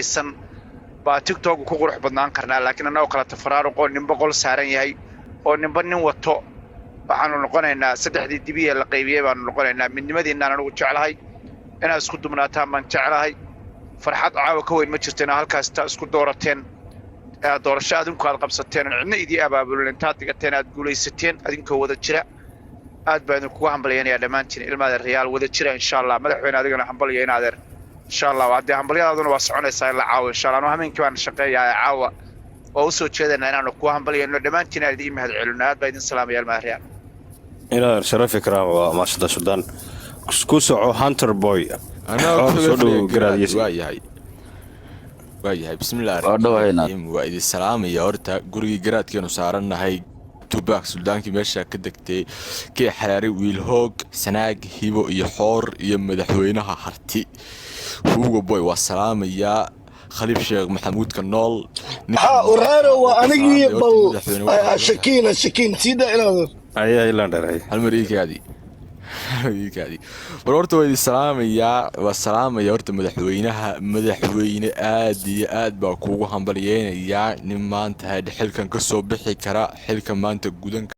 Midaysan baa TikTok ku qurux badnaan karnaa, laakiin annagoo kala tafaraaruqoo ninba qol saaran yahay oo ninba nin wato, waxaanu noqonaynaa saddexdii dibi ee la qaybiyey baanu noqonaynaa. Midnimadiinaan anigu jeclahay, inaad isku dumnaataan baan jeclahay. Farxad caawa ka weyn ma jirto inaad halkaas intaa isku doorateen, aad doorasho adinku aad qabsateen oon cidna idii abaabulin, intaad digateen aad guulaysateen adinkoo wada jira. Aad baa idinkugu hambalyaynayaa dhammaantiin, ilmaadeerayaal, wada jira insha Allah. Madaxweyne, adigana hambalyo in adeer insha Allah. Haddee hambalyadaaduna waa soconaysaa ilaa caawa insha Allah. Anu hameenkii baan shaqeeyaa ee caawa oo usoo jeedanaa inaanu kugu hambalyayno dhammaantiin, aan idiin mahad celino. Aad baa idin salaamaya, ilmaadeerayaal. Inaad sharafi karaam waa maasada. Suldaan, ku soco. Hunter Boy. Anaa Xoor soo dhow garaad. Waa yahay, waa yahay. Bismillahi Waa dhawaynaa. raxmaani. Waa idin salaamaya. Horta gurigii garaadkeenu saarannahay, Tubaak, suldaankii meesha ka degtay, kee xaraaray, wiil hoog, Sanaag, Hibo iyo Xoor iyo madaxweynaha Harti Hugo Boy, waa salaamayaa. Khaliif Sheekh Maxamuudka nool. Ha uraaro, waa anigii. Bal Madaxweyne shakiina shakiin siida inaad Ayaa ilaan dheray. Hal mar iikaadi, iikaadi. War horta waa idin salaamayaa, waa salaamaya. Horta madaxweynaha, madaxweyne, aad iyo aad baa kuugu hambalyeynayaa. Nin maanta xilkan ka soo bixi kara, xilka maanta gudan.